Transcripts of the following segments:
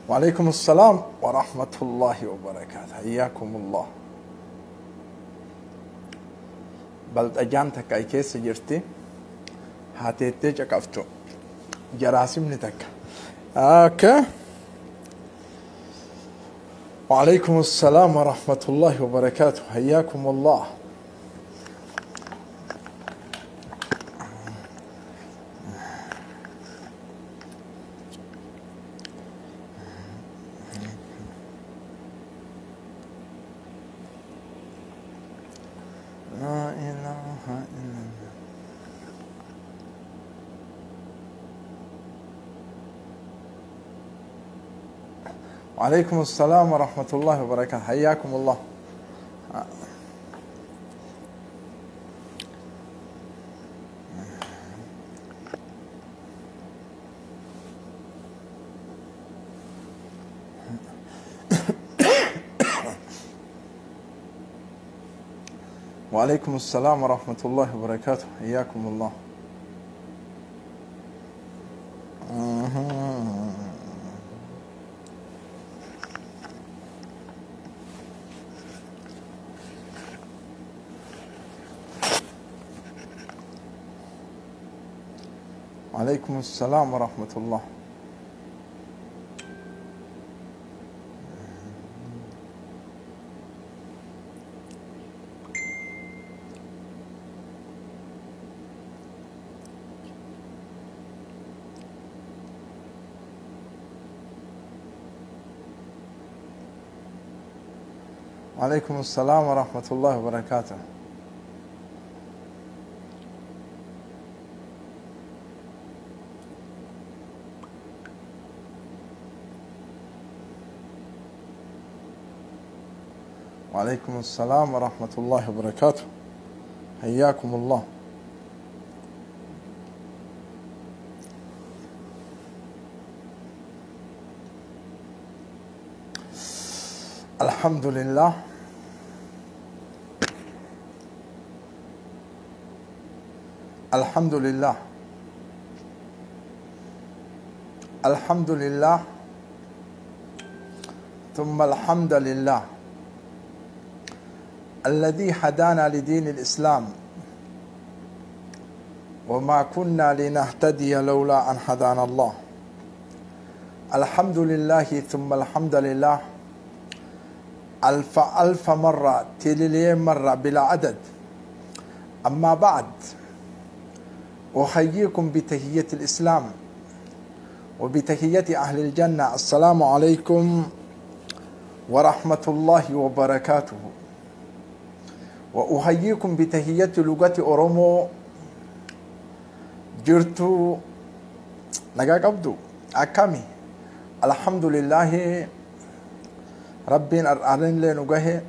وعليكم السلام ورحمة الله وبركاته حياكم الله. Balxajaan takka ai keessa jirti haateettee caqaftu jaraasimni takka. Okay. وعليكم السلام ورحمة الله وبركاته حياكم الله. لا إله إلا الله. وعليكم السلام ورحمة الله وبركاته حياكم الله. وعليكم السلام ورحمة الله وبركاته حياكم الله. وعليكم السلام ورحمة الله. وعليكم السلام ورحمة الله وبركاته. وعليكم السلام ورحمة الله وبركاته حياكم الله. الحمد لله. الحمد لله. الحمد لله ثم الحمد لله الذي هدانا لدين الإسلام وما كنا لنهتدي لولا أن هدانا الله. الحمد لله ثم الحمد لله ألف ألف مرة تليلين مرة بلا عدد. أما بعد، أحييكم بتحية الإسلام وبتحية أهل الجنة. السلام عليكم ورحمة الله وبركاته. وأحييكم بتحية لغة أورومو jirtu nagaa qabdu akkami. الحمد لله rabbiin ar'aarinlee nu gahe,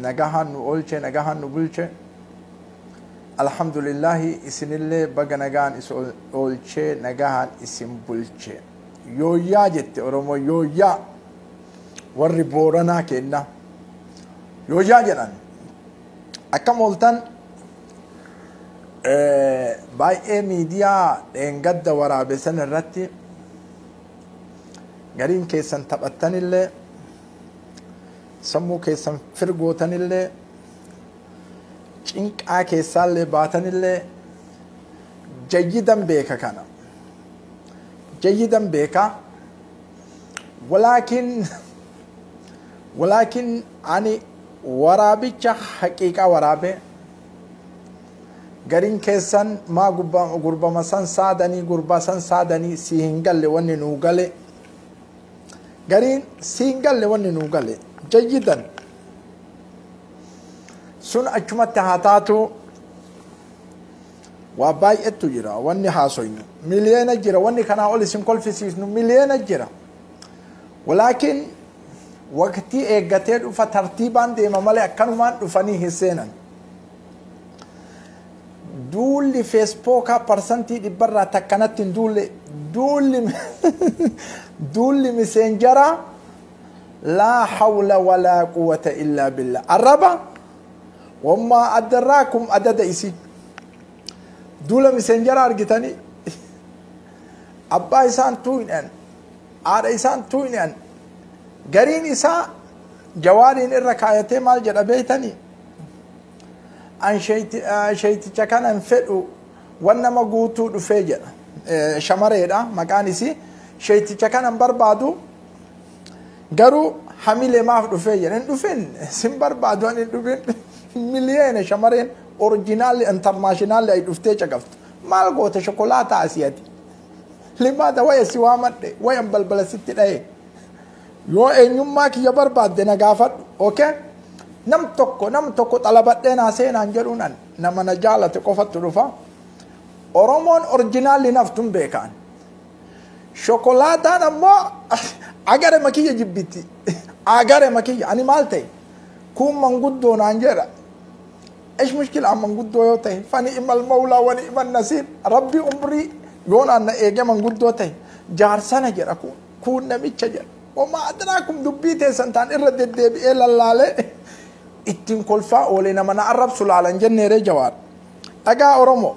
nagahaan nu oolche, nagahaan nu bulche. الحمد لله. Isinillee baga nagaan is oolchee nagahaan isin bulche. Yooyyaa jette Oromoo, yooyyaa. Warri Booranaa kenna yooyyaa jedhan. Akkam ooltan? Baay'ee miidiyaa dheengadda waraabe san irratti gariin keessan taphattanillee, sammuu keessan firgootanillee, cinqaa keessaallee baatanillee, jayyidan beeka kana, jayyidan beeka. Walaakin ani waraabicha haqiiqaa waraabe. Gariin keessan maa gurbama san saadanii, gurbaa san saadanii, si hin galle wanni nuu gale. Gariin si hin galle wanni nuu gale. Jayyidan sun achumatti haa taatu. Waa baay'eetu jira wanni haasoynu, miliyoona jira. Wanni kanaa ol isin kolfisiisnu miliyoona jira, walaakin waqtii eeggatee dhufa, tartiibaan deema malee akkanumaan dhufanii hin seenan. Duulli feesbookaa 100% takkanatti hin duulle. Duulli miseenjaraa laa hawla walaa quwwata illaa billah. Arraba wammaa addarraakum adada isi duula miseenjaraa argitanii abbaa isaan tuu'inaan, haadha isaan tuu'inaan. Gariin isaa Jawaariin irra kaayatee maal jedha beeytanii? An sheeyticha kana hin fedhu, wan nama guutuu dhufee jedha. Shamareedha maqaan isii. Sheeyticha kana hin barbaadu, garuu hamilee maaf dhufee jedha. Hin dhufin, sin barbaadu, an hin dhufin. Miliyeena shamareen originaalli internationaalli ay dhuftee caqaftu. Maal goote shokolaataa asii ati? Limaata waya si waamadhe, wayan balbala sitti dhaye. Yoo eenyummaa kiyya barbaadde na gaafadhu, okay? Nam tokko xalabadhee naa seenaan jedhuun an nama na jaalate qofattu dhufa. Oromoon originaalli naftun beekaan. Shokolaataan ammoo agare makiyya jibbiti. Agare makiyya ani maal ta'e? Kun manguddoo naan jedha. ايش مشكلة manguddoo yoo ta'e? فنعم المولى ونعم النصير. Rabbi umrii yoo naan na eege manguddoo ta'e, jaarsana jedha, kun namicha jedha. وما أدراكم dubbii teessan taan irra deddeebi'ee lallaalee ittiin kolfaa oolee nama na arrabsu laalan jenneeree Jawaar. Dhagaa Oromoo.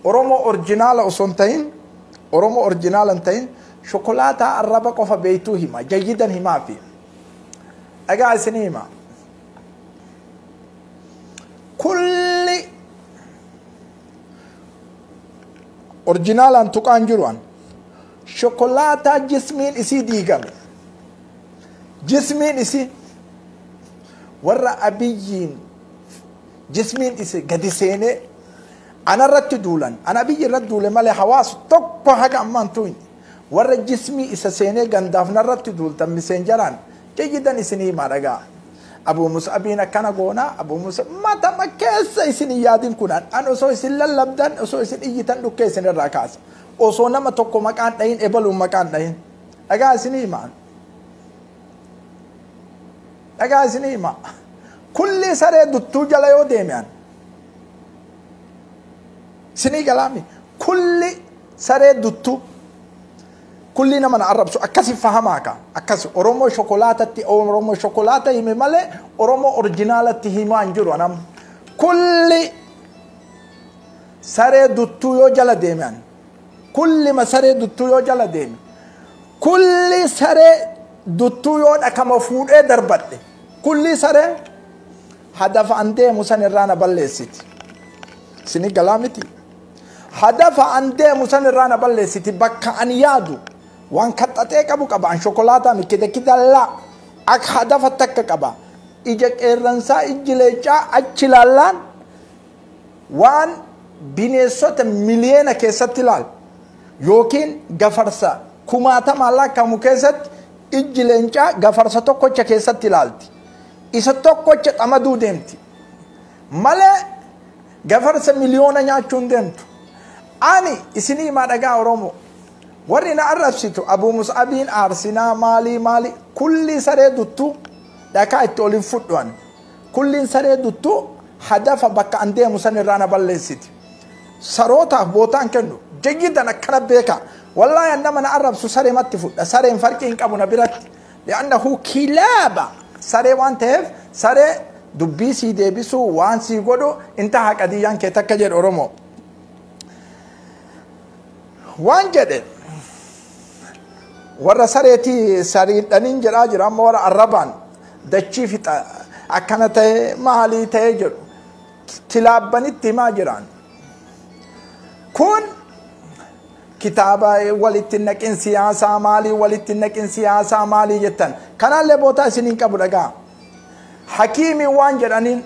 Oromoo orjinaala osoo hin ta'in, Oromoo orjinaala hin ta'in, shokolaataa arraba qofa beeytuu hima, jayyidan himaa fi. Dhagaa isinii hima. Kulli orjinaalaan tuqaan jiru an. Shokolaataa jismiin isii diigame. Jismiin isii warra Abiyyiin jismiin isii gadi seenee anarratti duulan. Ana Abiyyi irratti duule malee hawaasa tokko haga ammaan tuyin. Warra jismii isa seenee gandaaf narratti duultan miseenjaraan jayyidan isinii himaa, dhagaa. Abu Musabiin akkana goonaa, Abu Musa matama keessa isin hin yaadin kunaan an osoo isin lallabdan, osoo isin iyyitan dhukkee isin irraa kaasa. Osoo nama tokko maqaan dhahin, ebaluun maqaan dhahin. Dhagaa isinii himaa. Dhagaa isinii himaa. Kulli saree duttuu jala yoo deeme an. Isinii galaami. Kulli saree duttuu. Kulli nama na arrabsu akkasi fahamaa ka, akkas Oromoo shokolaatatti, Oromoo shokolaata hime malee Oromoo orjinaalatti himaa hin jiru anam. Kulli saree duttuu yoo jala deeme an, kulli ma saree duttuu yoo jala deeme, kulli saree duttuu yoo dhakama fuudhee darbadhe, kulli saree hadafa an deemu san irraa na balleessiti. Isinii galaa miti? Hadafa an deemu san irraa na balleessiti. Bakka an yaadu waan kaxaxee qabu qaba. An shokolaataa mikkite kidallaa akka hadafa takka qaba. Ija qeerransaa, ijji leencaa achi laallaan waan bineensota miliyeena keessatti ilaal yookiin gafarsa kumaatamaan lakkaa'amu keessatti ijji leencaa gafarsa tokkocha keessatti ilaalti. Isa tokkocha xamaduu deemti malee gafarsa miliyoona nyaachuu hin deemtu. Ani isinii himaa, dhagaa Oromoo. Warri na arrabsitu Abu Musabiin aarsinaa maalii maalii, kulli saree duttuu dhakaa itti olin fudhuan. Kulliin saree duttuu hadafa bakka an deemu san irraa na balleessiti. Sarootaaf bootaan kennu jayyidan akkana beeka. Wallaahi an nama na arrabsu saree matti fudha. Sareen farqii hin qabu na biratti. لأنه كلاب saree waan ta'eef, saree dubbii sii deebisuu waan sii godhu intaha qadiyyaan kee takka jedhu Oromoo. Waan jedhe warra sareetii sariidhaniin jedhaa jira. Amma warra arrabaan dachii fixa akkana ta'e maalii ta'e jedhu kilaabbanitti himaa jiran. Kun kitaaba walitti naqin, siyaasaa maalii walitti naqin, siyaasaa maalii jettan, kanaallee bootaa isiniin qabu, dhagaa. Hakiimiin waan jedhaniin,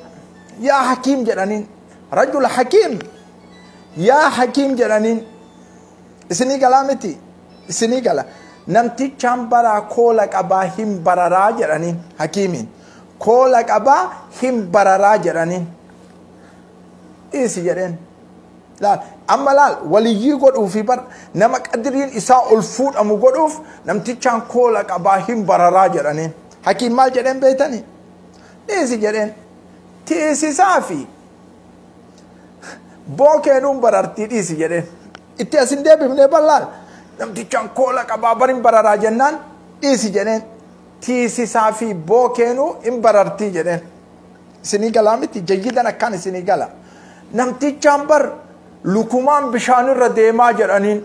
yaa hakiim jedhaniin, رجل حكيم, yaa hakiim jedhaniin. Isinii galaa miti? Isinii gala? Namtichaan baraa koola qabaa hin bararaa jedhaniin. Hakiimiin koola qabaa hin bararaa jedhaniin. Dhiisi jedheen. Laal amma, laal, waliyyii godhuufi bar nama qadiriin isaa ol fuudhamu godhuuf namtichaan koola qabaa hin bararaa jedhaniin. Hakiim maal jedheen beeytanii? Dhiisi jedheen. Tiisisaa fi bookeenuun barartii, dhiisi jedheen. Itti asin deebifnee bal'aan namtichaan koola qabaa barin bararaa jennaan, dhiisi jedheen. Tiisisaa fi bookeenuu hin barartii jedheen. Isinii galaa miti? Jayyidan akkaan isinii gala? Namtichaan bar lukumaan bishaanirra deemaa jedhaniin.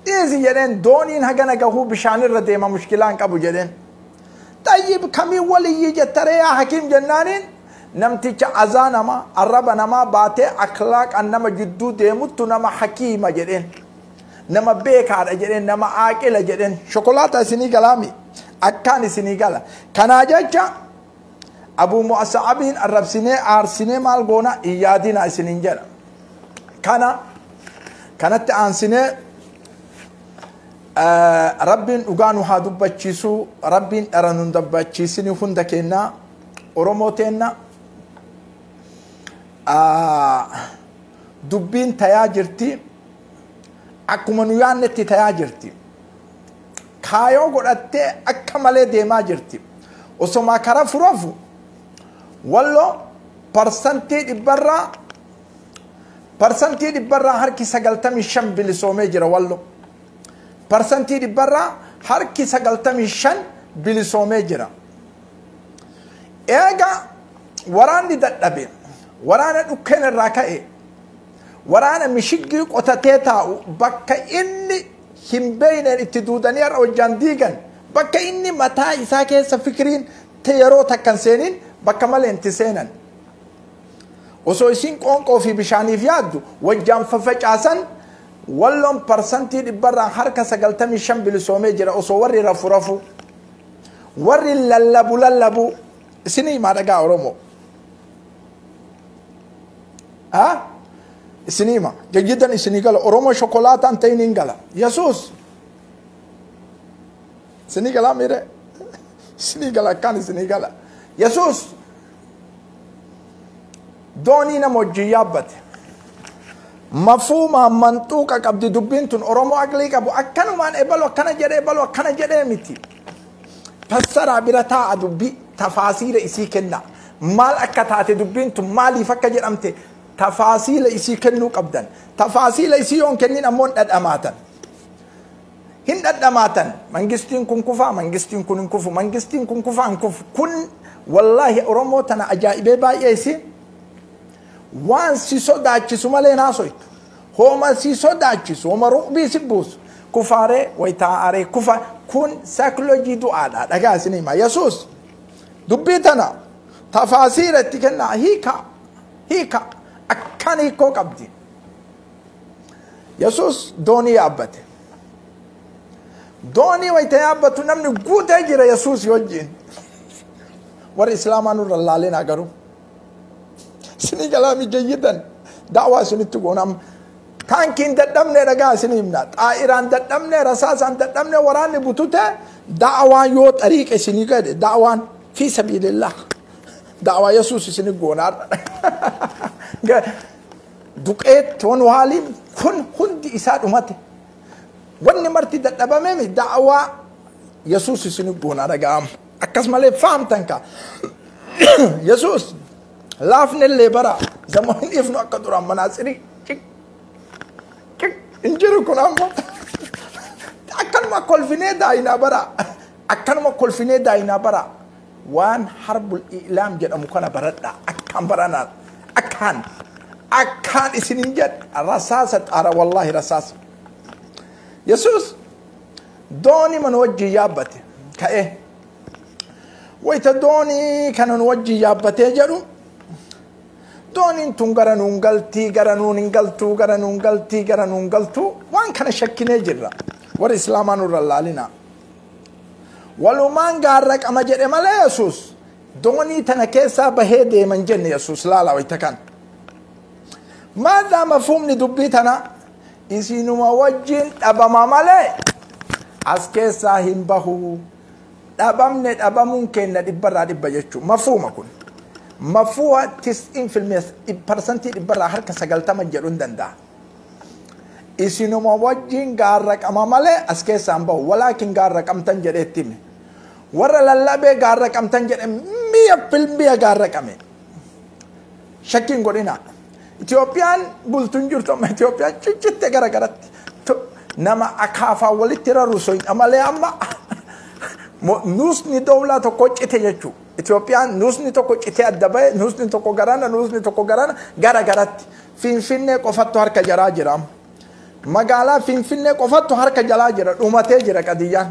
Dhiisi jedheen, dooniin hagana gahuu bishaanirra deema, mushkilaan qabu jedheen. Tayyib, kamiin waliyyii jettaree yaa hakiim jennaaniin, namticha azaa namaa arraba namaa baatee akhlaaqan nama jidduu deemuttu nama hakiima jedheen, nama beekaadha jedheen, nama aaqila jedheen. Shokolaataa isinii galaami, akkaan isinii gala. Kanaa jecha Abuu Mu'assa'abiin arrabsinee aarsinee maal goona hin yaadina isiniin jedha. Kana kanatti aansinee, Rabbiin dhugaa nu haa dubbachiisu, Rabbiin dhara nu dubbachiisini. Hunda kennaa Oromoo teenna, dubbiin tayaa jirti, akkuma nu yaannetti tayaa jirti. Kaayoo godhattee akka malee deemaa jirti. Osoma kara furafu Walloo 100% harki 95 bilisoomee jira. Wallo 95% harki 95 bilisoomee jira. Eega waraanni dadhabe, waraana dhukkeen irraa ka'e, waraana mishiggii qotatee taa'u, bakka inni hin beeyneen itti duudanii har'a hojjaan diigan, bakka inni mataa isaa keessa fikiriin yeroo takkan seenin bakka malee itti seenan, osoo isin qoonqoo fi bishaaniif yaaddu wajjaan faffacaasan. Walloon 100% harka 95 bilisoomee jira. Osoo warri rafu rafu, warri lallabu lallabu, isinii himaa dhagaa Oromoo. Ha, isinii hima jajjidan, isinii gala. Oromoo shokolaataan ta'in hin gala. Yesuus isinii galaa miire, isinii gala, akkaan isinii gala. Yesuus doonii nama wajjin yaabbate. Mafuumaan manxuuqa qabdi dubbiin tun. Oromoo aqlii qabu akkanumaan ebalu akkana jedhee, ebalu akkana jedhee miti. Fassaraa bira taa'a, dubbii tafaasiila isii kenna. Maal akka taate dubbiin tun, maaliif akka jedhamte tafaasiila isii kennuu qabdan. Tafaasiila isii yoon kennin ammoo hin dhadhamaatan. Hin dhadhamaatan. Mangistiin kun kufaa, mangistiin kun hin kufu, mangistiin kun kufaa, hin kufu. Kun wallaahi Oromoo tana ajaa'ibee baay'ee isii waan si sodaachisu malee naasoytu. Hooma si sodaachisu, hooma ruqbii si buusu. Kufaaree wayitaa'aree kufa, kun saayikooloojii du'aadha. Dhagaa isin hima. Yesuus dubbii tana tafaasiira itti kennaa, hiika hiika, akkaan hiikoo qabdi. Yesuus doonii yaabbate. Doonii wayita yaabbatu namni guutee jira Yesuus wajjin. Warri Islaamaa nurra laalinaa garuu. Isinii galaami jayyidan, da'waa isinitti goonam. Taankiin dadhabne, dhagaa isin himna. Xaa'iraan dadhabne, rasaasaan dadhabne, waraanni butute, da'waan yoo xariiqa isinii gade, da'waan fi sabiilillah. Da'waa Yesuus isinii goonaa. Duqeet waan waaliin kun hundi isaa dhumate. Wanni marti dadhabame da'waa Yesuus isinii goonaa dhaga'ama. Akkasumalee fahamtan ka. Yesuus laafnellee bara zamoonni ifnu akka duraan manaatsirii cik cik hin jiru. Kun ammoo akkanuma kolfinee daayinaa bara, akkanuma kolfinee daayinaa bara. Waan harbul ilaam jedhamu kana baradha, akkaan baranaa, akkaan akkaan isinin jedha. Rasaasa xaara, wallaahi rasaasa. Yesuus doonii mana wajjin yaabbate ka'ee, wayita doonii kana nu wajjin yaabbatee jedhu, dooniin tun gara nuun galtii, gara nuun hin galtuu, gara nuun galtii, gara nuun galtuu, waan kana shakkinee jirra. Warri Islaamaa nurra laalinaa. Walumaan gaarra qama jedhe malee Yesuus doonii tana keessaa bahee deeman jenne. Yesuus laala wayita kan. Maadhaa mafhumni dubbii tana, isinuma wajjin dhabama malee as keessaa hin bahu. Dhabamne, dhabamuun keenya 100% jechuudha. Mafhuma kun. Mafhuwa 90%, 90% jedhuu hin danda'a. Isinuma wajjin gaarra qama malee as keessaa hin bahu. Walaakin gaarra qamtan jedheetti hime. Warra lallabee gaarra qamtan jedhe 100% gaarra qame. Shakkiin godhina. Itoophiyaan bultuun jirtu amma Itoophiyaan ciccitte gara garatti. Nama akaafaa walitti raru soyin malee amma nuusni dowlaa tokko cite jechuudha. Itoophiyaan nuusni tokko citee adda bahe, nuusni tokko garana, nuusni tokko garana, gara garatti. Finfinnee qofattu harka jaraa jira amma. Magaalaa Finfinnee qofattu harka jalaa jira, dhumatee jira qadiyyaan.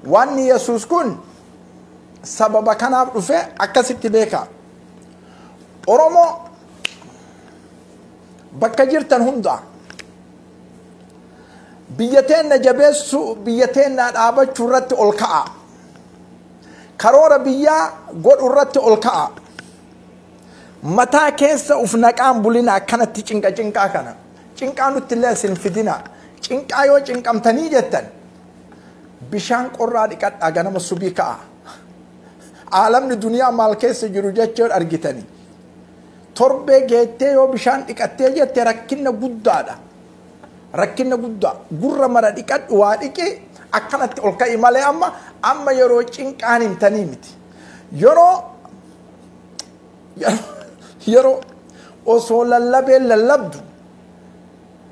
Wanni Yesuus kun sababa kanaaf dhufe akkasitti beeka. Oromoo bakka jirtan hundaa biyya teenna jabeessuu, biyya teenna dhaabachuu irratti ol ka'a. Karoora biyyaa godhu irratti ol ka'a. Mataa keessa uf naqaan bulina akkanatti cinqa cinqaa kana. Cinqaa nutti illee isin fidina. Cinqaa yoo cinqamtanii jettan bishaan qorraa dhiqadhaa ganama subii ka'a. Aalamni duniyaa maal keessa jiru jechuun argitanii. Torbee geettee yoo bishaan dhiqattee jette rakkinna guddaadha. Rakkinna guddaa gurra mara dhiqadhu waa dhiqi akkanatti ol ka'i malee amma yeroo cinqaan himtanii miti. Yeroo osoo lallabee lallabdu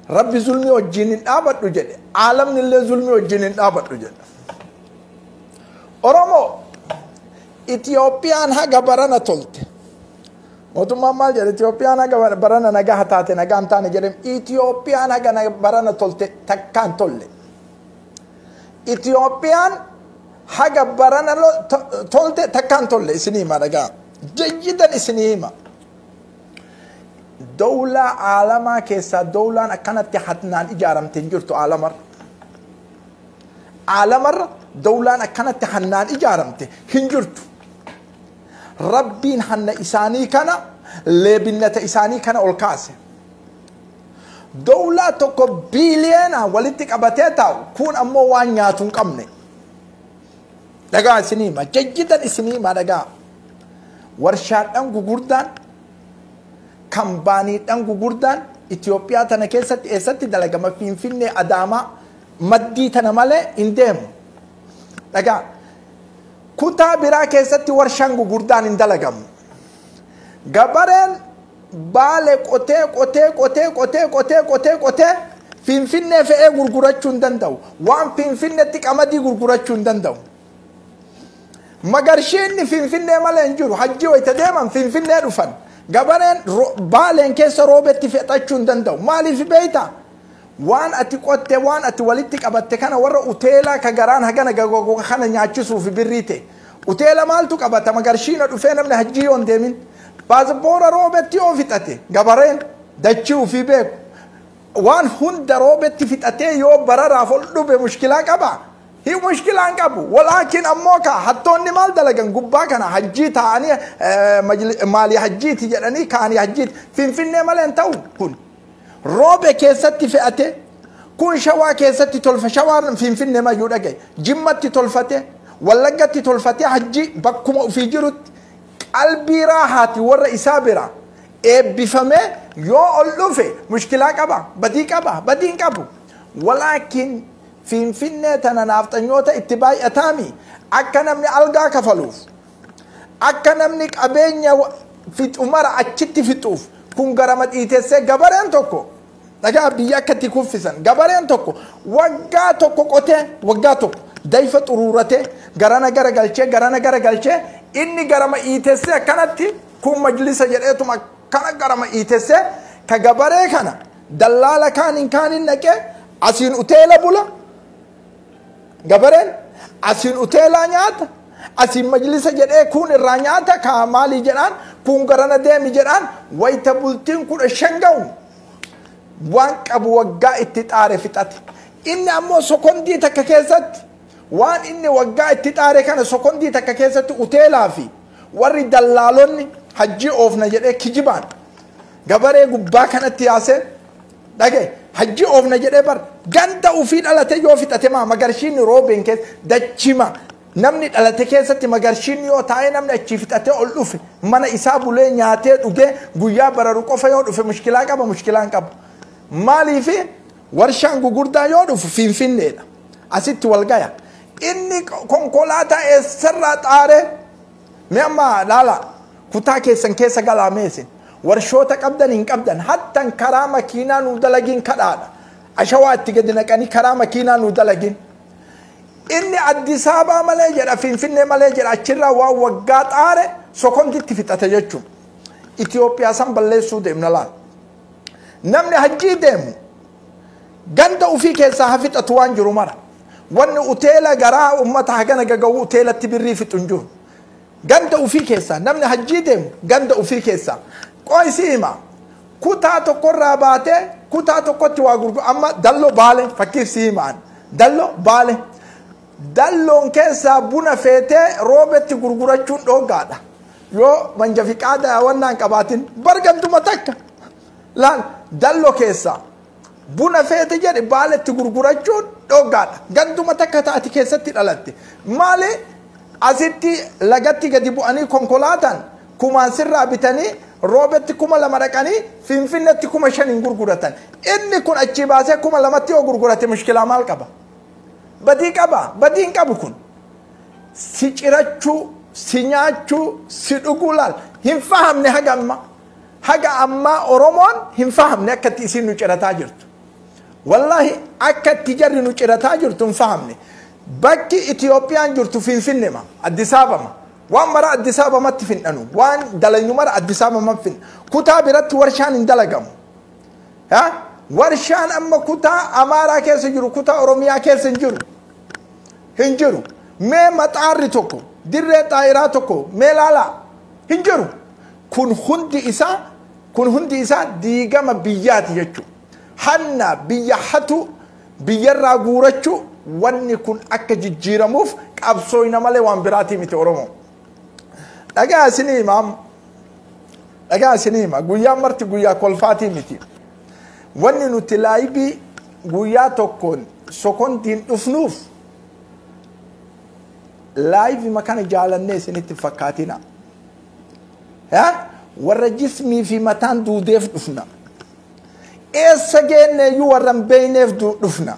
Rabbi zulmii wajjin hin dhaabadhu jedhe, aalamni illee zulmii wajjin hin dhaabadhu jedhe. Oromoo Itiyoophiyaan haga barana tolte. Mootummaan maal jedhe? Itiyoophiyaan haga barana nagaa taate nagaa hin taane jedhe. Itiyoophiyaan haga barana tolte takkaan tolle. Itiyoophiyaan haga barana tolte takkaan tolle isinii hima dhagaa. Jayyidan isinii hima. Dawlaa aalamaa keessaa dawlaan akkanatti hatnaan ijaaramte hin jirtu aalamarra. Aalamarra dawlaan akkanatti hannaan ijaaramte hin jirtu. Rabbiin hanna isaanii kana leebinnata isaanii kana ol kaase. Dawlaa tokko biiliyoona walitti qabatee taa'u kun ammoo waan nyaatu hin qabne. Dhagaa isinii hima, jayyidan isinii hima dhagaa. Warshaadhaan gugurdaan kambaaniidhaan gugurdaan Itoophiyaa tana keessatti eessatti dalagama? Finfinnee, Adaamaa, maddii tana malee hin deemu. Dhagaa kutaa biraa keessatti warshaan gugurdaan hin dalagamu. Gabareen baale qotee qotee qotee qotee qotee qotee qotee Finfinnee fe'ee gurgurachuu hin danda'u. Waan Finfinneetti qamadii gurgurachuu hin danda'u. Magarshiinni Finfinnee malee hin jiru. Hajji wayita deeman Finfinnee dhufan. Gabareen baaleen keessa roobetti fexachuu hin danda'u. Maaliif beektaa? Waan ati qotte, waan ati walitti qabatte kana warra uteelaa ka garaan hagana gagogoga kana nyaachisuuf birrii ta'e. Uteela maaltu qabata? Magarshiina dhufee namni hajjii yoo hin deemin. Paaspoora roobetti yoo fixate gabareen dachii ofii beeku. Waan hunda roobetti fixatee yoo bararaaf ol dhube mushkilaa qaba. Hi mushkilaa hin qabu. Walaakin ammoo ka hattoonni maal dalagan gubbaa kana hajjii taa'anii maalii hajjiiti jedhanii kaanii hajjiiti. Finfinnee malee hin ta'u kun. Roobe keessatti fe'ate kun shawaa keessatti tolfa, shawaan Finfinnee mayyuu dhagaye. Jimmatti tolfate, Wallaggatti tolfate hajjii bakkuma ofii jirutti qalbii raahaati warra isaa bira eebbifamee yoo ol dhufe mushkilaa qaba, badii qaba, badii hin qabu. Walaakin Finfinnee tana naafxanyoota itti baay'ataami akka namni algaa kafaluuf, akka namni qabeenya fixu mara achitti fixuuf kun garama dhiitessee gabareen tokko dhagaa biyya akka itti kuffisan gabareen tokko waggaa tokko qotee waggaa tokko dayfa xuruuratee garana gara galchee garana gara galchee inni garama dhiitessee akkanatti kun majlisa jedheetuma akkana garama dhiitessee ka gabaree kana dallaala kaaniin kaaniin naqee asiin uteela bula gabareen asiin uteelaa nyaata asiin majlisa jedhee kun irraa nyaata ka maalii jedhaan kun garana deemi jedhaan wayita bultiin 15 ga'u waan qabu waggaa itti xaare fixate. Inni ammoo sokondii takka keessatti waan inni waggaa itti xaare kana sokondii takka keessatti uteelaa fi warri dallaalonni hajjii oofna jedhee kijibaan gabaree gubbaa kanatti yaasee dhagaye hajjii oofna jedhee bar ganda ofii dhalate yoo fixate maa magarshiinni roobeen keessa dachima namni dhalate keessatti magarshiinni yoo taa'ee namni achii fixatee ol dhufe mana isaa bulee nyaatee dhugee guyyaa bararu qofa yoo dhufe mushkilaa qaba, mushkilaa hin qabu. Maaliifi warshaan gugurdaa yoo dhufu Finfinneedha. Asitti wal gaya. Inni konkolaataa eessarraa xaaree mee amma laala kutaa keessan keessa galaa meesin warshoota qabdan hin qabdan hattan karaa makiinaa nuu dalagin kadhaadha. Ashawaa itti gadi naqanii karaa makiinaa nuu dalagin. Inni Addis Ababaa malee jedha Finfinnee malee jedha achirraa waan waggaa xaare sokonditti fixate jechuudha. Itoophiyaa san balleessuu deemna laala. Namni hajjii deemu Ganda ufii keessaa hafixatu waan jiru mara. Wanni uteela garaa ummata hagana gaga'u uteelatti birrii fixu hin jiru. Ganda ufii keessaa namni hajjii deemu ganda ufii keessaa. Qo'isii hima. Kutaa tokkorraa baatee kutaa tokkotti waa gurguru. Amma dalloo baale fakkiif si himaan. Dalloo baale. Dalloon keessaa buna feetee roobetti gurgurachuun dhooggaadha. Yoo manja fiqaada wannaan qabaatin bargantuma takka. Laal dalloo keessaa buna feete jedhe baaletti gurgurachuun dhooggaadha. Ganduma takka taati keessatti dhalatte. Maali asitti lagatti gadi bu'anii konkolaataan kumaan sirraa bitanii roobetti 2000 dhaqanii Finfinneetti 5000 gurguratan. Inni kun achi baasee 2000tti yoo gurgurate mushkilaa maal qaba? Badii qaba. Badii hin qabu kun. Si cirachuu, si nyaachuu, si dhuguu laal. Hin fahamne haga ammaa. Haga ammaa Oromoon hin fahamne akka itti isiin nu cirataa jirtu. Wallaahi akka itti jarri nu cirataa jirtu hin fahamne. Bakki Itiyoophiyaan jirtu Finfinnema, Addis Ababa. Waan mara Addis Ababatti fin'anu, waan dalaynu mara Addis Ababatti fin'anu. Kutaa biratti warshaan hin dalagamu. Warshaan amma kutaa Amaaraa keessa jiru, kutaa Oromiyaa keessa hin jiru. Hin jiru. Mee maxaarri tokko, dirree xaayiraa tokko, mee laalaa hin jiru. Kun hundi isaa diigama biyyaati jechuudha. Hanna biyya hatu, biyyarraa guurachuu, wanni kun akka jijjiiramuuf qabsooyna malee waan biraatii miti Oromoo. Dhagaa isinii himaa. Dhagaa isinii hima. Guyyaan marti guyyaa kolfaatii miti. Wanni nuti laayibii guyyaa tokkoon sekondiin dhufnuuf laayibii makana jaalannee isinitti fakkaatina. Warra jismii fi mataan duudeef dhufna. Eessa geenneeyyuu warra hin beekneef dhufna.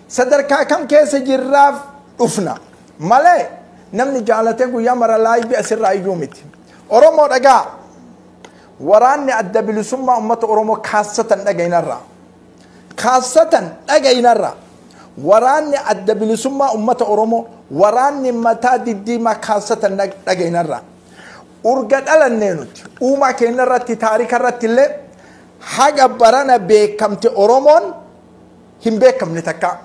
Sadarkaa kam keessa jirraaf dhufna. Malee namni jaalatee guyyaa mara laayibii asirraa iyyuu miti. Oromoo dhagaa. Waraanni adda bilisummaa uummata Oromoo kaassatan dhaga'inarraa. Kaassatan dhaga'inarraa. Waraanni adda bilisummaa uummata Oromoo waraanni mataa diddiimaa kaassatan dhaga'inarraa. Urga dhalannee nuti uumaa keenya irratti taarika irratti illee haga barana beekamte Oromoon hin beekamne takka.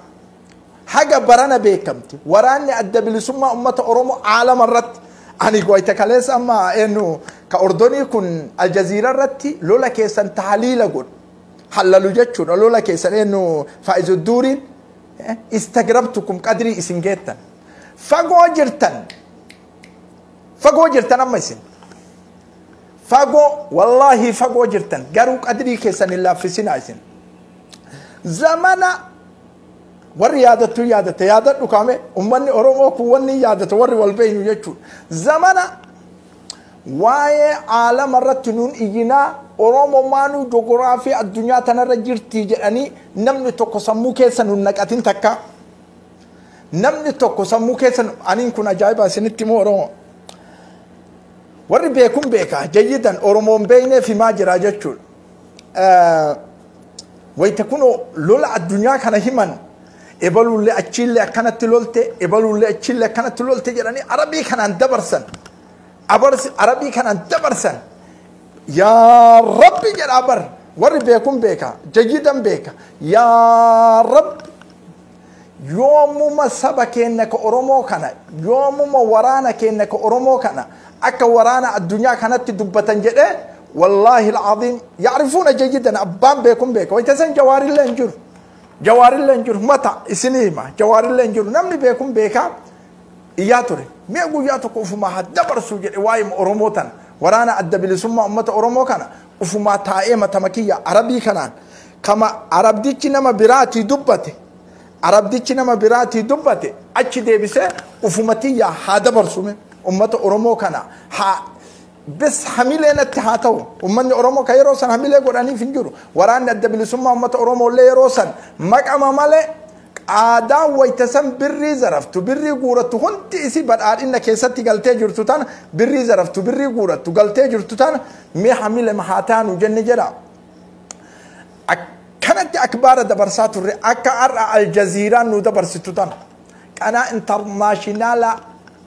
Haga barana beekamte waraanni adda bilisummaa uummata Oromoo aalama irratti ani goyta kaleessa amma eenyu ka Ordonii kun Aljaziira irratti lola keessan tahliila godhu hallalu jechuudha. Lola keessan eenyu Faa'izudduriin istagrabtukum qadrii isin geettan. Fagoo jirtan. Fagoo jirtan amma isin. Fagoo wallaahi fagoo jirtan garuu qadrii keessan hin laaffisinaa isin. Zamana warri yaadattu yaadatte yaadadhu kaame ummanni Oromoo kun wanni yaadatu warri wal beeynu jechuudha. Zamana waa'ee aalama irratti nuun iyyinaa Oromoo maanuu joogiraafii addunyaa tanarra jirti jedhanii namni tokko sammuu keessa nun naqatin takka. Namni tokko sammuu keessa aniin kun ajaa'iba isinitti himu Oromoo. Warri beekun beeka jayyidan Oromoon beekneef himaa jira jechuudha. Wayita kunoo lola addunyaa kana himan ebaluullee achiillee akkanatti lolte ebaluullee achiillee akkanatti lolte jedhanii arabii kanaan dabarsan. Arabii kanaan dabarsan. Yaa Rabbi jedhaa bar warri beekun beeka jayyidan beeka yaa Rabbi yoomuma saba keenya ka Oromoo kana yoomuma waraana keenya ka Oromoo kana akka waraana addunyaa kanatti dubbatan jedhee wallaahi alcaziim yacrifuuna jayyidan abbaan beekun beeka wayita san jawaarillee hin jiru jawaarillee hin jiru mata isinii hima jawaarillee hin jiru namni beekun beekaa iyyaa ture mee guyyaa tokko ufumaa haa dabarsuu jedhe waa'ee Oromoo tana waraana adda bilisummaa uummata Oromoo kana ufumaa taa'ee matama kiyya arabii kanaan kama arabdichi nama biraatii dubbate arabdichi nama biraatii dubbate achi deebisee ufumatiyya haa dabarsume uummata Oromoo kana haa bes hamilee natti haa ta'u uummanni Oromoo ka yeroo san hamilee godhaniif hin jiru waraanni adda bilisummaa uummata Oromoo illee yeroo san maqama malee aadaan wayita san birrii zaraftu birrii guurattu hundi isii badhaadhina keessatti galtee jirtu tana birrii zaraftu birrii guurattu galtee jirtu tana mee hamile haa taanu jenne jedha. Akkanatti akbaara dabarsaa turre akka har'a Aljaziiraan nu dabarsitu tana qanaa intarnaashinaala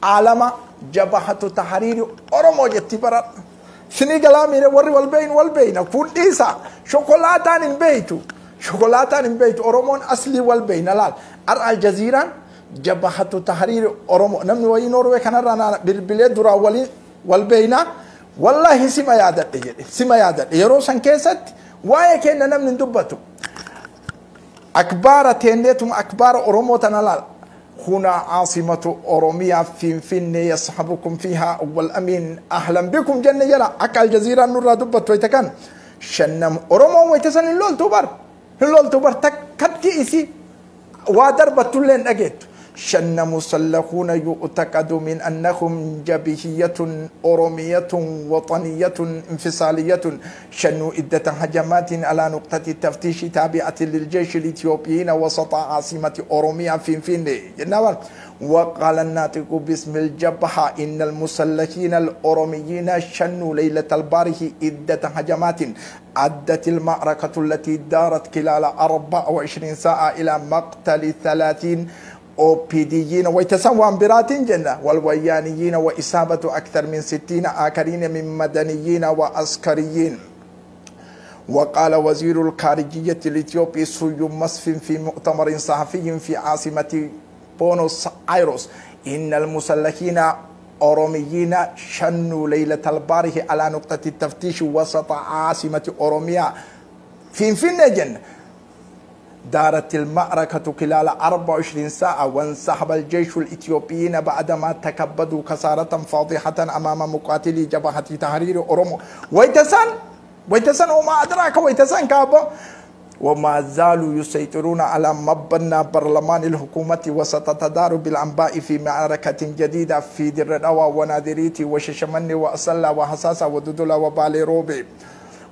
aalama jabahatu tahariiri Oromoo jetti baradha. Sinii galaa miire warri wal beeynu wal beeyna kun dhiisa shokolaataan hin beeytu. Shokolaataan hin beektu. Oromoon aslii wal beeyna laal. Har'a Aljaziiraan jabahatu tahriir Oromoo namni wayii Noorwee kanarraa naana bilbilee duraan waliin wal beeynaa. Wallaahi sima yaadadhe jedhe, sima yaadadhe. Yeroo san keessatti waa'ee keenya namni hin dubbatu. Akbaara teenneetuma akbaara Oromoo tana laal. هنا عاصمة أوروميا فينفيني يصحبكم فيها أول أمين أهلا بكم جنة جلا أكا الجزيرة نورا دبت ويتكن شنم أورومو ويتسن اللول توبر اللول توبر تكتي إسي ودربت لين أجيت شن مسلحون يؤتكد من أنهم جبهية أورومية وطنية انفصالية شنوا عدة هجمات على نقطة التفتيش تابعة للجيش الإثيوبيين وسط عاصمة أوروميا فينفيني. وقال الناطق باسم الجبهة إن المسلحين الأوروميين شنوا ليلة البارح عدة هجمات أدت المعركة التي دارت خلال 24 ساعة إلى مقتل 30 أوبيديين ويتسوى برات جنة والويانيين وإصابة أكثر من 60 آخرين من مدنيين وعسكريين. وقال وزير الخارجية الإثيوبي سيوم مسفن في مؤتمر صحفي في عاصمة بونوس آيروس إن المسلحين أوروميين شنوا ليلة البارح على نقطة التفتيش وسط عاصمة أوروميا فينفيني جنة. دارت المعركة خلال 24 ساعة وانسحب الجيش الإثيوبيين بعدما تكبدوا خسارة فاضحة أمام مقاتلي جبهة تحرير أورومو. ويتسن ويتسن وما أدراك ويتسن كابو. وما زالوا يسيطرون على مبنى برلمان الحكومة وستتدار بالأنباء في معركة جديدة في درنوا ونادريتي وششمني وأسلا وحساسة ودودلا وباليروبي.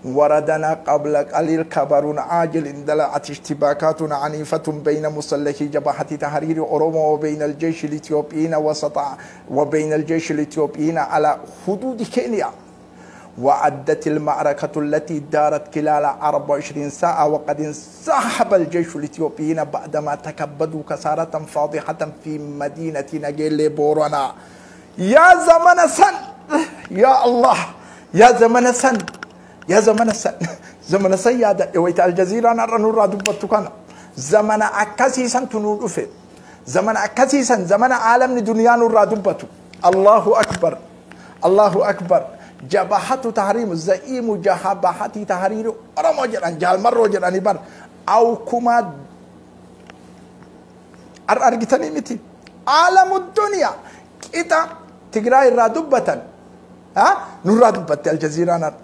وردنا قبل قليل خبر عاجل اندلعت اشتباكات عنيفة بين مسلحي جبهة تحرير أورومو وبين الجيش الإثيوبيين وسط وبين الجيش الإثيوبيين على حدود كينيا. وعدت المعركة التي دارت خلال 24 ساعة وقد انسحب الجيش الإثيوبيين بعدما تكبدوا خسارة فاضحة في مدينة نجيل بورونا. يا زمن سن، يا الله، يا زمن سن، يا زمن سن، زمن سيادة ويت الجزيرة نرى نور دبتو كان زمن أكاسي سن تنور أفت زمن أكاسي سن زمن عالم الدنيا نور دبتو. الله أكبر، الله أكبر. جبهة تحريم زعيم جبهة تحرير أرمو جران جال مرو جران بار أو كما أرجتني متي عالم الدنيا كده تجري رادبة ها نور دبت الجزيرة نار.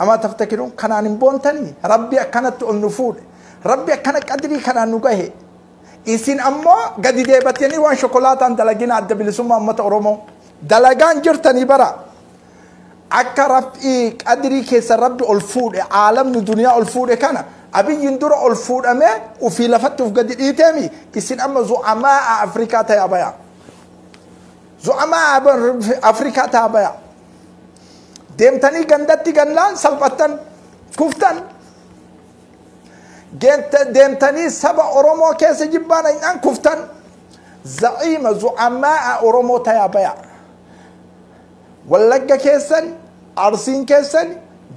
أما تفتكرون كان نبونتني ربي كانت النفور ربي كانت قدري كان نجاه إسين أما قد ديبتني وان شوكولاتة دلجينا عدبل سما أما تأرمو دلجان جرتني برا أكرف إيه قدري كيس ربي الفور عالم الدنيا الفور كان أبي يندر الفور أما وفي لفته في قدر إيه تامي إسين أما زعماء أفريقيا تابعة زعماء أفريقيا تابعة ديمتني غندتي غنلان سلبتن كفتن ديمتني سبع أورومو كيس جبانا إن كفتن زعيم زعماء أورومو تابعة ولقى كيسن أرسين كيسن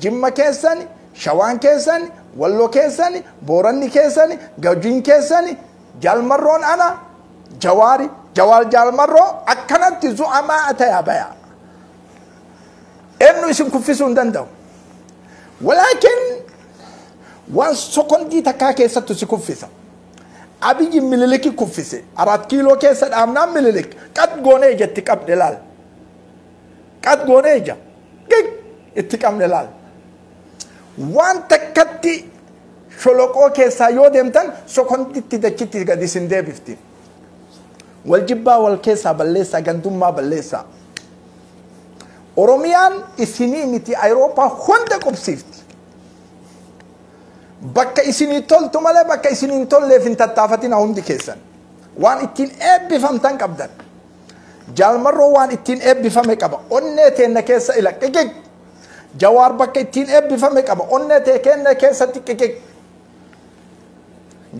جمة كيسن شوان كيسن ولو كيسن بورني كيسن جوجين كيسن جالمرون أنا جواري جوال جالمرو أكنت زعماء تابعة إنه اسم كفيسون دندو ولكن وان سكون تكا كيسة تسكفيسا أبي مللك كفيسة أراد كيلو كيسة أمنا مللك قد غوني جتك أبدلال قد غوني جا كيك اتك أمنلال وان تكتي شلوكو كيسة يودمتن سكون تي تدكتي قد سندي بفتي والجبا والكيسة بلسا غندوما بلسا أوروميان إسيني متي أوروبا هوندا كوبسيفت بكا إسيني تول تمالي بكا إسيني تول لفين تتافتين هوندي كيسان وان إتين إبي فهمتان كبدان جالمرو وان إتين إبي فهمك أبا أنتين كيسا إلى كيك جوار بكا إتين إبي فهمك أبا أنتين كيسا تكيك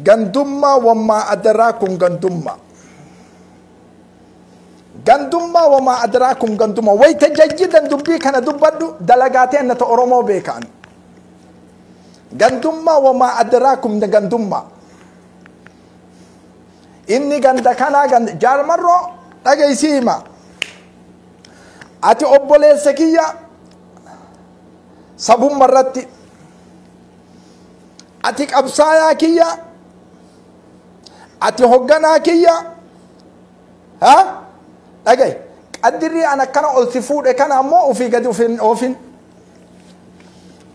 غندوما وما أدراكم غندوما غندوما وما أدراكم غندوما ويتجدد دبي كان دبدو دلقاتين نتأرمو بيكان Gandummaa wamaa adraakum gandummaa. Inni ganda kanaa ganda Jaalmarroo dhageessii hima. Ati obboleessa kiyya sabumma irratti, ati qabsaayaa kiyya, ati hogganaa kiyya, ha dhagaye qaddirrii an akkana ol si fuudhe kana ammoo ofii gadi ofin oofin.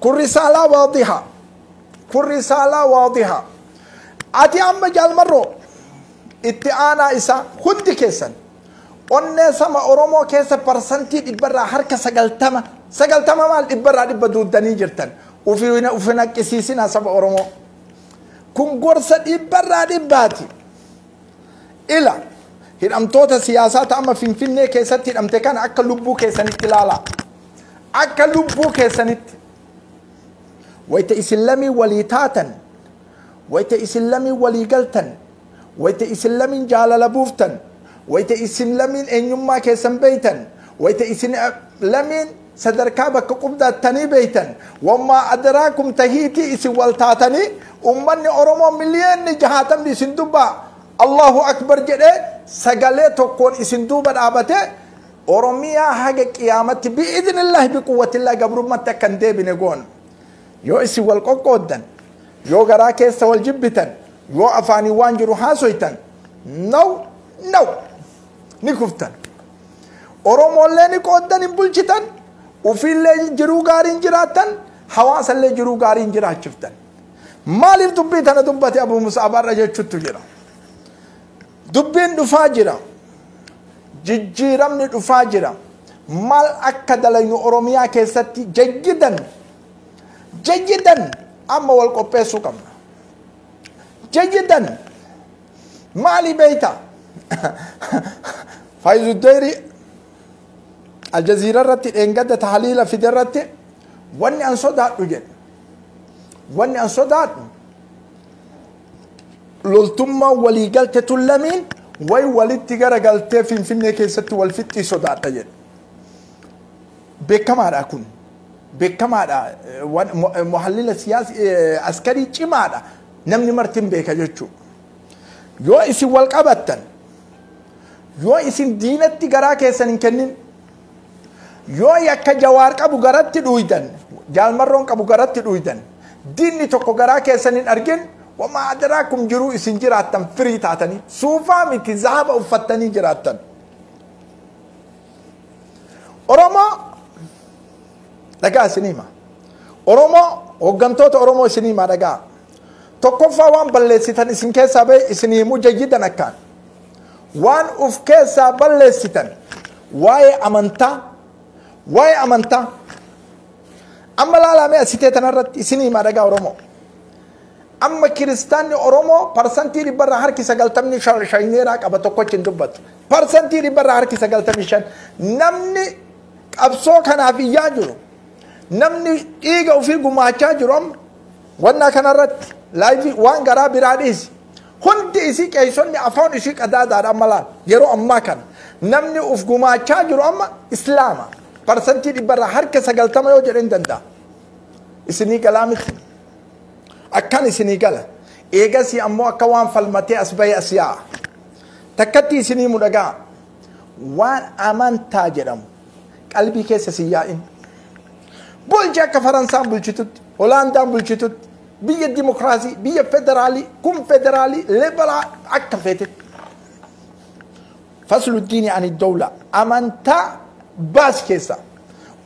Kun risaalaa waadiha, kun risaalaa waadiha. Ati amma Jaalmarroo itti aanaa isaa hundi keessan onnee sama Oromoo keessa 90% 90 maal 100% duuddanii jirtan. Ufi naqqisiisina saba Oromoo. Kun gorsa 100%ti. Ila hidhamtoota siyaasaa ta'ama Finfinnee keessatti hidhamte kana akka lubbuu keessanitti ilaalaa. Akka lubbuu keessanitti. Wayita isin lamii walii taatan, wayita isin lamii walii galtan, wayita isin lamiin jaalala buuftan, wayita isin lamiin eenyummaa keessan beeytan, wayita isin lamiin sadarkaa bakka qubdattanii beeytan, wammaa adraakum tahiitii isin wal taatanii ummanni Oromoo 60 miliyoonni isin dubbaa Allahu akbar jedhee sagalee tokkoon isin duuba dhaabatee Oromiyaa haga qiyaamatti bi'idnillahi biquwwatillahi gabrummaatti akka hin deebine goona. Yoo isin wal qoqqooddan, yoo garaa keessa wal jibbitan, yoo afaanii waan jiru haasoytan, no no, ni kuftan. Oromoollee ni qooddan hin bulchitan, ufiillee jiruu gaariin jiraattan, hawaasallee jiruu gaariin jiraachiftan. Maaliif dubbii tana dubbate Abu Musaabarra jechuttu jira. Dubbiin dhufaa jira. Jijjiiramni dhufaa jira. Maal akka dalaynu Oromiyaa keessatti jayyidan jayyidan amma wal qopheessuu qabna. Jayyidan maali beeyta? Faayizuddeeri Aljaziira irratti dheengadda tahaliila fide irratti wanni an sodaadhu jedhe. Wanni an sodaadhu loltummaa waliigalte tun lamiin way walitti garagaltee Finfinnee keessatti wal fixxii sodaadha jedhe. Beekamaadha kun. Beekamaadha. Muhallila siyaasa askarii cimaadha. Namni martin beeka jechuudha. Yoo isin wal qabattan, yoo isin diinatti garaa keessan hin kennin, yoo yakka Jawaar qabu garatti dhuuydan, Jaalmarroon qabu garatti dhuuydan, diinni tokko garaa keessan hin argin, wamaa adraakum jiruu isin jiraattan firii taatanii suufaa miti zahaba uffattanii jiraattan. Oromoo dhagaa isin hima. Oromoo hooggantoota Oromoo isin hima dhagaa. Tokkoffaa waan balleessitan isin keessaa bahe isin himuu jayyidan akkaan. Waan uf keessaa balleessitan waa'ee amantaa, waa'ee amantaa. Amma laalamee asitee tanarratti isin hima dhagaa Oromoo. Amma kiristaanni Oromoo 95% shayneeraa qaba, tokkochi hin dubbatu. 95% namni qabsoo kanaaf iyyaa jiru, namni dhiiga ofii gumaachaa jiru amma wannaa kanarratti live waan garaa biraa dhiisi. Hundi isii qeessonni afaan isii qadaadaadha amma laal yeroo ammaa kana namni uf gumaachaa jiru amma islaama 90% yoo jedhe hin danda'a. Isinii galaa miti. Akkan isinii gala. Eegasii ammoo akka waan falmatee as bahe as yaa'a. Takkatti isinii mudhagaa. Waan amantaa jedhamu qalbii keessa si yaa'in. Bulchi akka Faransaan bulchitutti, Holaandaan bulchitutti, biyya dimokiraasii, biyya federaalii, kun federaalii, liberal akka feetetti. Faslu diini ani dawla amantaa baas keessa.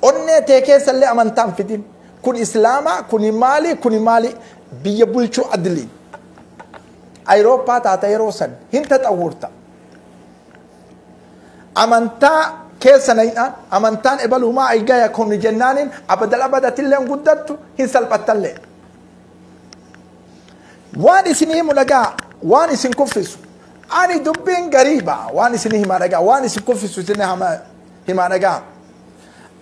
Onnee tee keessa illee amantaan fidin. Kun islaamaa, kuni maali, kuni maali, biyya bulchuu adliin. Ayirooppaa taata yeroo san hin taxawwurta. Amantaa keessa nayidhaan amantaan ebalumaa aygaya kun jennaaniin abadal abadatillee hin guddattu, hin salphattallee. Waan isin himu dhagaa, waan isin kuffisu. Ani dubbiin gariiba waan isin himaa dhagaa, waan isin kuffisu isin himaa dhagaa.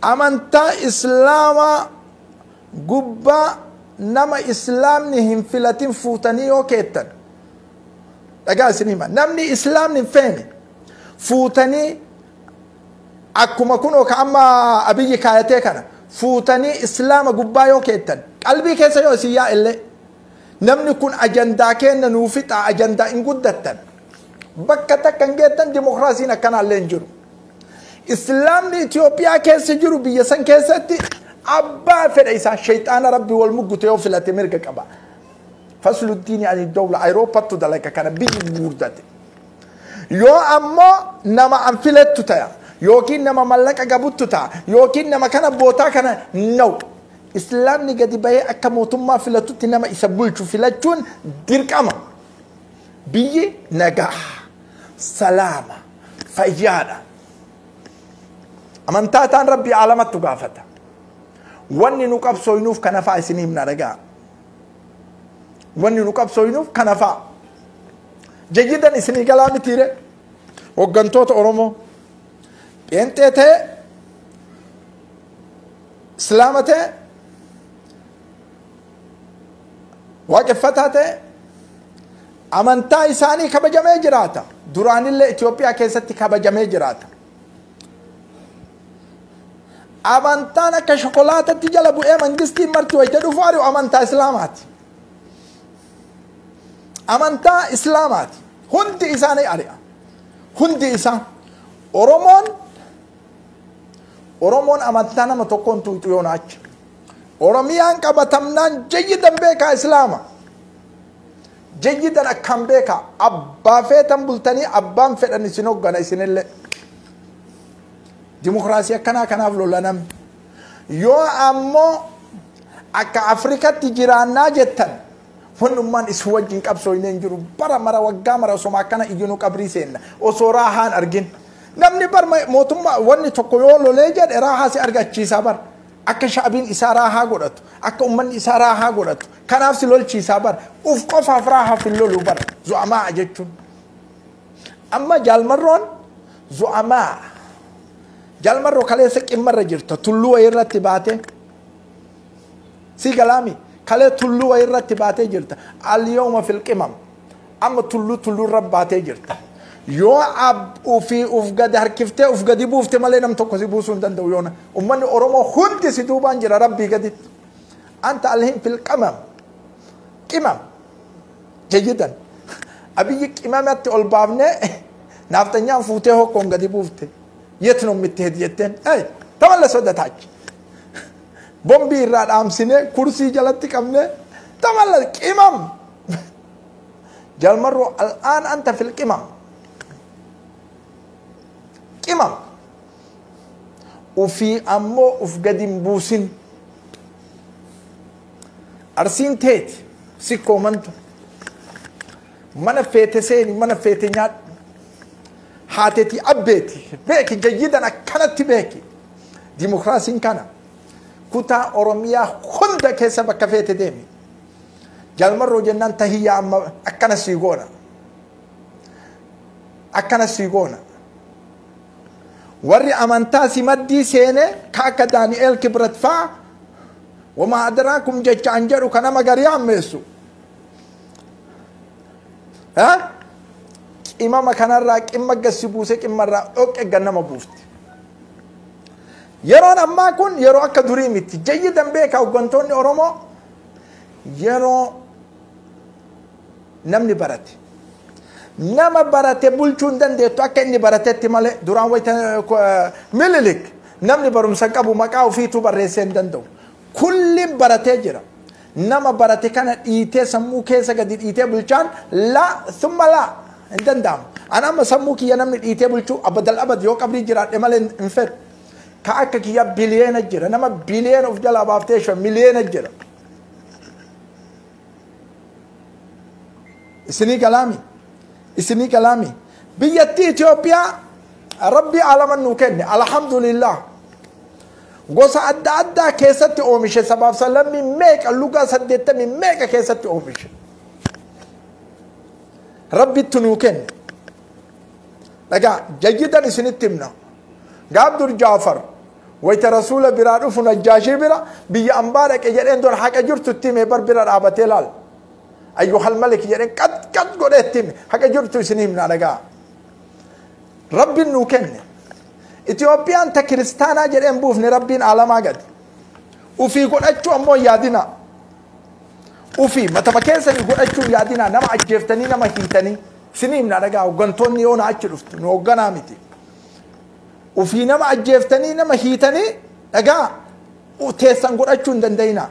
Amantaa islaamaa gubbaa nama islaamni hin filatin fuutanii yoo keettan, dhagaa isin hima, namni islaamni hin feene fuutanii akkuma kunoo ka amma Abiyyi kaayatee kana fuutanii islaama gubbaa yoo keettan Qalbii keessa yoo isin yaa'ellee namni kun ajandaa kenna nuu fixa, ajandaa hin guddattan. Bakka takka hin geettan, dimokiraasiin akkanaallee hin jiru. Islaamni Itoophiyaa keessa jiru biyya san keessatti abbaa fedha isaa shayxaana rabbi wal muggute yoo filate mirga qaba. Faslu diini ani dawla Awurooppaattu dalaga kana biyyi guurdate. Yoo ammoo nama an filettu ta'a yookiin nama mallaqa qabuttu ta'a yookiin nama kana bootaa kana no. Islaamni gadi bahee akka mootummaa filatutti nama isa bulchu filachuun dirqama. Biyyi nagaa, salaama, fayyaadha. Amantaa taan rabbi aalamattu gaafata. Wanni nu qabsooynuuf kana fa'a isin himna dhagaa. Wanni nu qabsooynuuf kana fa'a. Jayyidan isinii galaa mitiire. Hoggantoota Oromoo. Pheenxee ta'e, Islaama ta'e, waaqeffataa ta'e, amantaa isaanii kabajamee jiraata. Duraanillee Itoophiyaa keessatti kabajamee jiraata. Amantaan akka shokolaatatti jala bu'ee mangistiin marti wayita dhufu ari'u amantaa Islaamaati. Amantaa Islaamaati. Hundi isaanii ari'a. Hundi isaa. Oromoon amantaa nama tokkoon tuuxu yoona achi. Oromiyaan qabatamnaan jayyidan beekaa Islaama. Jayyidan akkam beekaa abbaa feetan bultanii abbaan fedhan isin hoggana isinillee. Dimokiraasii akkanaa kanaaf lola namni. Yoo ammoo akka Afrikatti jiraannaa jettan wannummaan isin wajjin qabsooyne hin jiru, bara mara waggaa mara osoma akkana iyyuu qabrii seenna osoo raahaan argin. Namni bar mootummaa wanni tokko yoo lolee jedhe raahaa si argachiisaa bar. Akka shaabiin isaa raahaa godhatu, akka ummanni isaa raahaa godhatu, kanaaf si lolchiisaa bar. Uf qofaaf raahaaf hin lolu bar. Zu'amaa jechuun. Amma jaalmarroon zu'amaa. Jaalmarroo kaleessa qimmarra jirta tulluu wayirratti baate. Si galaami kalee tulluu wayirratti baatee jirta. Al-yawma fil qimam. Amma tulluu tulluurra baatee jirta. Yoo ofii uf gadi harkiftee uf gadi buufte malee nam tokko si buusuu hin danda'u yoona. Ummanni Oromoo hundi si duubaan jira rabbii gaditti. Anta alhin fil qimam. Qimam. Jayyidan. Abiyyi qimamatti ol baafnee naaftanyaan fuutee hokkoon gadi buufte. የት ነው የምትሄድ jetteen ተመለስ ወደ ታች ቦምbii irraa dhaamsine kursii jalatti qabne ተመለስ qimam jalmarroo al'aan anta fil qimam qimam ufii ammoo uf gadi hin buusin. Arsiin teeti sikkoo mantu mana feete seeni mana feete nyaadhu haateeti abbeeti beeki jayyidan akkanatti beeki. Dimokiraasiin kana kutaa Oromiyaa hunda keessa bakka feete deemi. Jaalmarroo jennaan tahiyyaa amma akkana sii goona. Akkana sii goona. Warri amantaa si maddii seene ka akka Daani'eel Kibrat faa wamaa adraakum jecha an jedhu ka nama garii hammeessu. Qimama kanarraa qimma gassi buuse qimmarraa dhoqqe gannama buufti. Yeroon ammaa kun yeroo akka durii miti. Jayyidan beekaa hoggantoonni Oromoo yeroo namni barate. Nama barate bulchuu hin dandeettu akka inni baratetti malee duraan wayita Minilik namni barumsa qabu maqaa ofiituu barreessee hin danda'u. Kulliin baratee jira. Nama barate kana dhiitee sammuu keessa gadi dhiitee bulchaan laa summa laa hin danda'amu. Ani amma sammuu kiyya namni dhiitee bulchuu abadal abad yoo qabrii jiraadhe malee hin fedhu. Ka akka kiyya biliyeena jira. Nama biliyeena of jalaa baaftee shan miliyeena jira. Isinii galaami. Isinii galaami. Biyyattii Itoophiyaa rabbi alaman nuu kenne alhamdulillah. Gosa adda addaa keessatti oomishe sabaaf sablammii meeqa lugaa 80 meeqa keessatti oomishe. Rabbitti nuu kenne. Dhagaa jayyidan isinitti himna. Gaabdur Jaafar wayita rasuula biraa dhufu Najjaashii bira biyya ambaa dhaqe jedheen dur haqa jirtu itti hime bar bira dhaabatee laal. Ayyuhal malik jedheen qat qat godhee itti hime haqa jirtu isin himna dhagaa. Rabbiin nuu kenne. Itoophiyaan ta kiristaanaa jedheen buufne rabbiin alamaa gadi. Ufii godhachuu ammoo yaadina. Ufii matama keessanii godhachuun yaadinaa nama ajjeeftanii nama hiitanii isinii himna dhagaa hooggantoonni yoo na achi dhuftu nu hoogganaa miti. Ufii nama ajjeeftanii nama hiitanii dhagaa teessan godhachuu hin danda'inaa.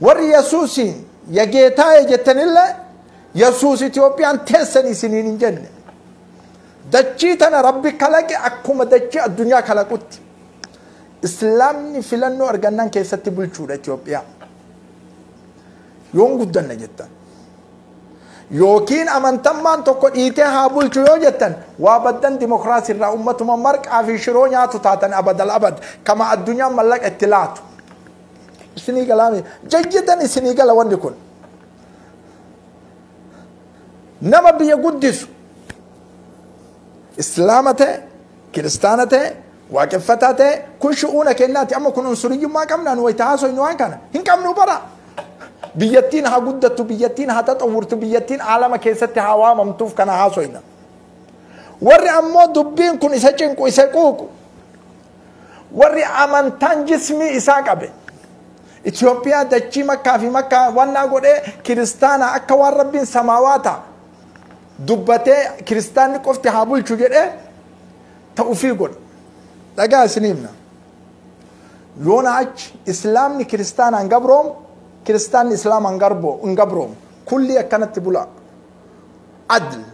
Warri Yesuusiin yageetaaye jettanillee Yesuus Itoophiyaan teessan isiniin hin jenne. Dachii tana Rabbi kalaqe akkuma dachii addunyaa kalaqutti. Islaamni filannoo argannaan keessatti bulchuudha Itoophiyaa. Yoon guddanna jettan. Yookiin amantammaan tokko dhiitee haa bulchu yoo jettan waa baddan dimokiraasii irraa ummatuma marqaa fi shiroo nyaatu taatan abadal abad kama addunyaan mallaqa itti laatu. Isinii galaame jajjadan isinii gala wanni kun. Nama biyya guddisu islaama ta'e kiristaana ta'e waaqeffataa ta'e kun shu'uuna kennaati amma kun unsuriyyummaa qabnaan wayita haasoynu waan kana hin qabnu bara. Biyyattiin haa guddattu, biyyattiin haa taxawwurtu, biyyattiin aalama keessatti haa waamamtuuf kana haasoyna. Warri ammoo dubbiin kun isa cinqu isa quuqu warri amantaan jismii isaa qabe Itoophiyaa dachii makkaa fi makkaa wannaa godhee kiristaana akka waan rabbiin samaawaata dubbatee kiristaanni qofti haa bulchu jedhee ta'ufii godha. Dhagaa isinii himna. Yoona achi islaamni kiristaanaan gabroomu kiristaanni islaamaan hin gabroomu. Kulli akkanatti bula. Adli.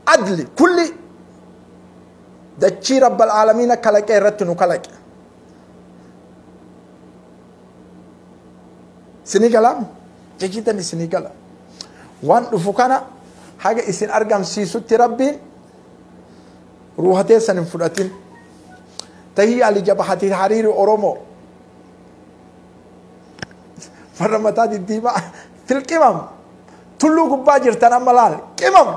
Adli kulli dachii rabbal aalamiina kalaqee irratti nu kalaqe. Isinii galaa? Jajitan isinii gala. Waan dhufu kana haga isin argamsiisutti rabbiin ruuha teessan hin fudhatin. Tahii ali jabahati hariiri Oromoo. Farra mataa diddiimaa tilqimam. Tulluu gubbaa jirtan amma laal qimam.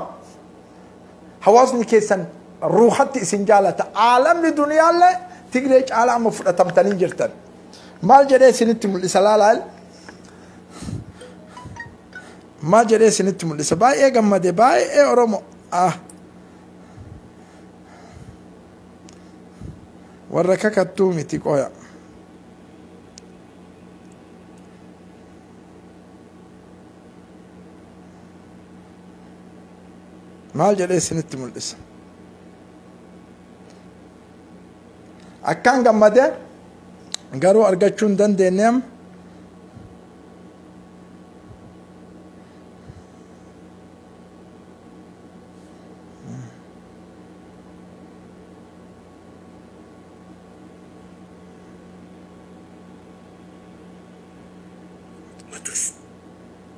Hawaasni keessan ruuhatti isin jaalata. Aalamni duniyaallee Tigree caalaa amma fudhatamtanii jirtan. Maal jedhee isinitti mul'isa laalaal? Maal jedhee isinitti mul'isa? Baay'ee gammade baay'ee Oromoo. Ah. Warra kakattuu miti qoya. Maal jedhee isinitti mul'isa? Akkaan gammade garuu argachuu hin dandeenye amma.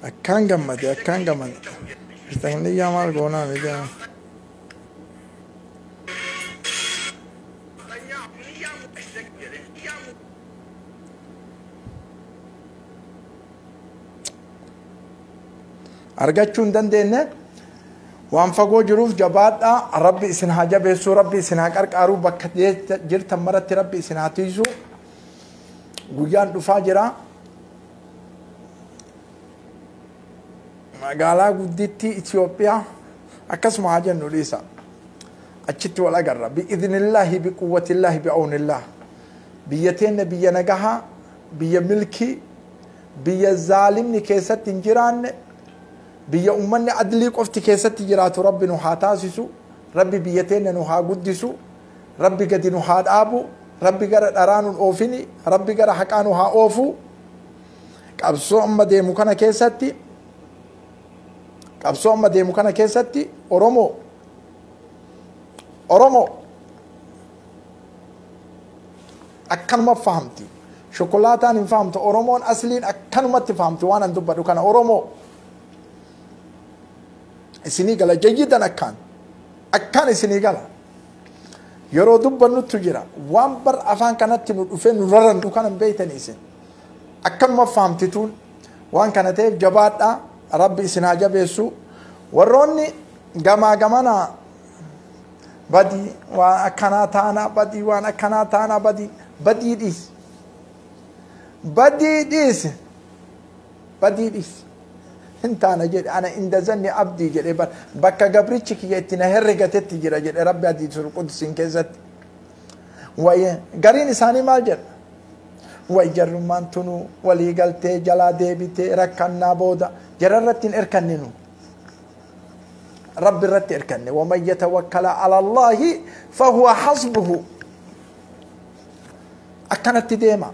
Akkaan gammade akkaan gammade. Birtaniyyaa maal goonaa miti. Argachuu hin dandeenye waan fagoo jiruuf jabaadhaa. Rabbi isin haa jabeessu, Rabbi isin haa qarqaaru, bakka jirtan maratti Rabbi isin haa tiisu. Guyyaan dhufaa jira. Magaalaa guddittii Itoophiyaa akkasuma haa jennu dhiisa. Achitti wal agarra. Bi'idhnillaahi biquwwatillaahi bi'awnillah. Biyya teenya biyya nagahaa, biyya milkii, biyya zaalimni keessatti hin jiraanne, biyya ummanni adlii qofti keessatti jiraatu Rabbi nu haa taasisu. Rabbi biyya teenya nu haa guddisu. Rabbi gadi nu haa dhaabu. Rabbi gara dharaa nu oofini. Rabbi gara haqaa nu haa oofu. Qabsoo amma deemu kana keessatti qabsoo amma deemu kana keessatti Oromoo Oromoo akkanuma fahamti. Shokolaataan hin fahamtu. Oromoon asliin akkanumatti fahamti waan an dubbadhu kana. Oromoo isinii gala jayyidan akkaan akkaan isinii gala. Yeroo dubbannuttu jira waan bar afaan kanatti nu dhufee nu rarannu kana hin beeytanii isin. Akkanuma fahamtituun waan kana ta'eef jabaadhaa. Rabbi isin haa jabeessu. Warroonni gamaa gamanaa badii waan akkanaa taanaa badii waan akkanaa taanaa badii badii dhiisi. Badii dhiisi. Badii dhiisi. Hin taana jedhe ana inda zanni abdii jedhe bakka gabrichi kiyya itti na herregatetti jira jedhe Rabbi hadiisul qudsiin keessatti. Waa'ee gariin isaanii maal jedha? Wayjarrummaan tunuu walii galtee jalaa deebitee rakkannaa booda jara irratti hin erkanninu. Rabbi irratti erkanne. Waman yatawakkala ala Allaahi fahuwa hasbuhu. Akkanatti deema.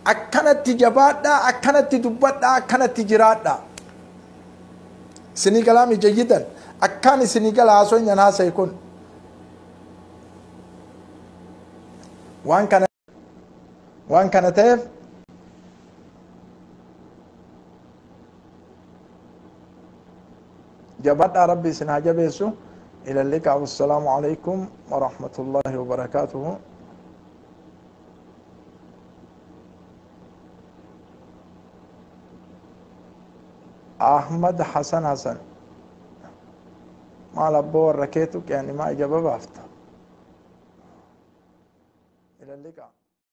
Akkanatti jabaadhaa, akkanatti dubbadhaa, akkanatti jiraadhaa. Isinii galaami jayyidan akkaan isinii gala haasoynan haasayi kun. Waan kana ta'eef jabaadhaa, Rabbi isin haa jabeessu. إلى اللقاء والسلام عليكم ورحمة الله وبركاته. أحمد حسن حسن maal abboo warra keetu يعني ما إجابة baafta. إلى اللقاء.